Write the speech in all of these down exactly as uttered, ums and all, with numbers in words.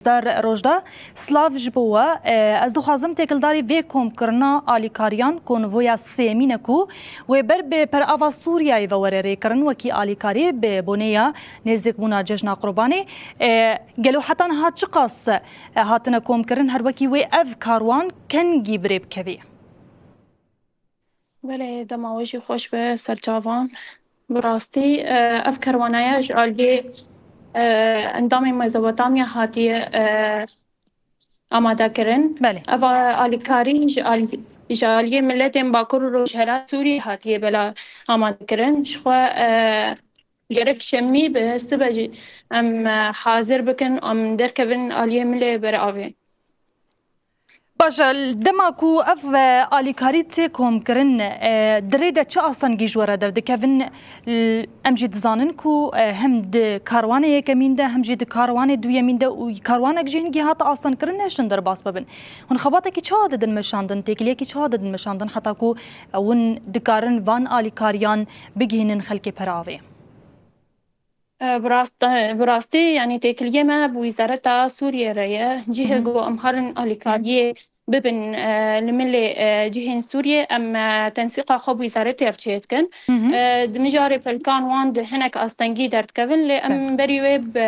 Rêzdar Rojda, silav ji bo we. E, ez dixwazim têkildarî vê komkirina alîkariyan, konvoya sêyemîn e ku wê ber bi perava Sûriyeyê ve were rêkirin wekî alîkarî bi boneya nêzîkbûna cejna Qurbanê. E, gelo heta niha çiqas, e, hatine komkirin, her wekî wê ev karwan kengî bi rê bikevî? Belê, dema we jî xweş be, serçavan. Bi rastî, e, ev kerwanaya ji aliyê, e, endamên Mezopotamya hatiye, e, amade kirin. Belê. Ev a-, alîkarî ji al-, ji aliyê miletên Bakur û Rojhilat Sûriyê hatiye bela amade kirin. Ji xwe, e, gerek şemî be, sibe jî em, e, hazir bikin, em derkevin aliyê milê beravê. Baş e, dema ku ev, e, alîkarî tê komkirin, e, di rê de çi astengî ji we re derdikevin? L-, em jî dizanin ku, e, hem di karwanê yekemîn de, hem jî di karwanê duyemîn de û karwanek jî hingî hate astengkirin, neştin derbas bibin. Hûn xebatekî çawa didin meşandin, têkiliyekî çawa didin meşandin, heta ku, e, hûn dikarin van alîkariyan bigihînin xelkê peravê? E, bi rast-, bi rastî, yanî têkiliyê me bi Wîzareta Sûriyê re ye. Cihê Hı hı. ku em harin alîkariyê bibin, e, li milê, e, cihên Sûriyê, em, e, tensîqa xwe bi wîzaretê re çêdikin. Hı hı. E, di mijarê pelkan wan di hinek astengî derdikevin, lê em Evet. berî wê bi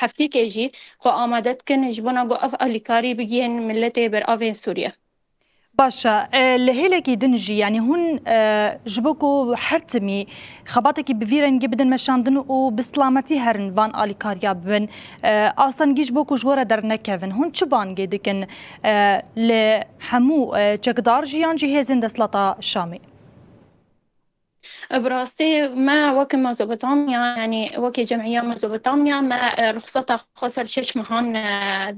heftîkê jî xwe amade dikin ji bona ku ev alîkarî bigihên miletê beravên Sûriye. Baş e, e, li hêlekî din jî, yanî hûn, e, ji bo ku her timî xebatekî bi vî rengî bidin meşandin û bi silametî herin van alîkariya bibin, e, astengî ji bo ku ji we re dernekevin, hûn çi bangê dikin, e, li hemû, e, çekdar jî yan jî hêzên desthilata Şamê? Bi rastî me weke Mezopotamya, yanî weke cemîya Mezopotamya me, e, ruxseta xwe ser şeş mehan, e,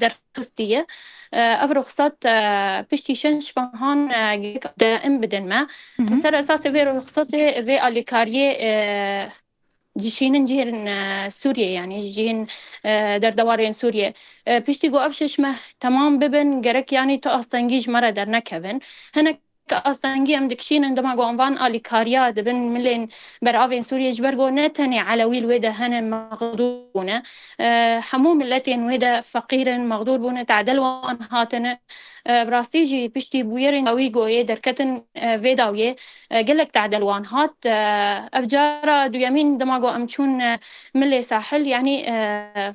derxistiye. E, ev ruxsat, e, piştî şeş mehan, e, gerek daim bidin me. Hı hı. Ser esasê vê ruxsatê, vê alîkariyê, e, dişînin cihên, e, Sûriyê, yanî cihên, e, derdewarên Sûriyê. E, piştî ku ev şeş meh temam bibin, gerek yanî tu astengî ji me re dernekevin. Hinek astengî em dikişînin dema ku em van alîkariya dibin milên beravên Sûriyê, ji ber ku ne tenê Elewî li wê de hene mexdûr bûne. E, hemû miletên wê de feqîr in, mexdûr bûne, tadel wan hatine. E, bi rastî jî piştî bûyerên dawî ku yê derketin, e, vê dawiyê, e, gelek tadel wan hat. E, ev cara duyemîn dema ku em çûn, e, milê sahil, yanî, e,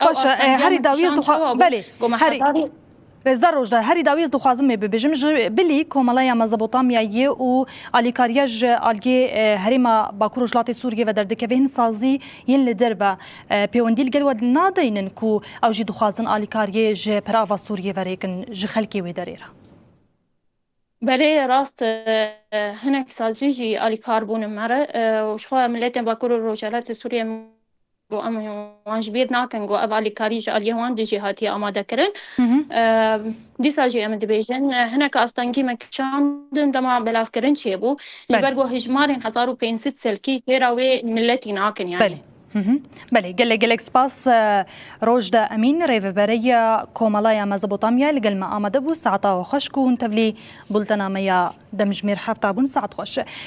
Baş e, e, herî dawî ez dixwa-, belê, herî, Rêzdar Rojda, herî dawî ez dixwazim ê bibêjim, ji bilî Komeleya Mezopotamyayê û alîkariya ji aliyê, e, herêma Bakur Rojhilatê Sûriyê ve derdikeve, hin sazî yên li derve, e, pêwendî li gel we nadeynin ku ew jî dixwazin alîkariyê ji perava Sûriyê ve rêkin ji xelkê wê derê re? Belê, rast, e, hinek sazî jî alîkar bûne me re, e, û ji xwe miletên Bakur û Rojhilatê Sûriyê got, em wan ji bîr nakin, got, ev alîkarî ji aliyê wan dijî hatiye amade kirin. Hı hı. E, dîsa jî em dibêjin, e, hinek astengî me kişandin dema belavkirin çêbû. Ji Belê. ber ku hijmarên hezar û pênc sed selkî têra wê miletî nakin, yanî. Belê. Hı hı. Belê, gelek gelek spas, e, Rojda Emîn, rêvebereya Komeleya Mezopotamya li gel me amade bû. Saeta we xweş ku hûn tevlî bultena me ya demjimêr hefta bûn. Saet xweş.